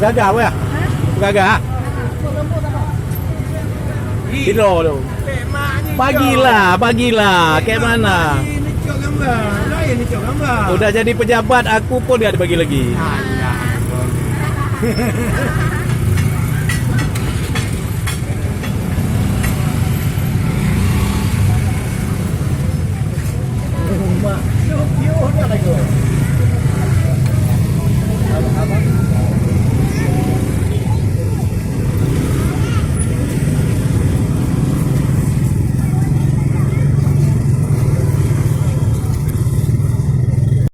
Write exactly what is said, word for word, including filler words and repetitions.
Gagah weh. Gagah. Tidur tu. Pagilah, pagilah. Kat mana? Udah jadi pejabat, aku pun dia bagi lagi.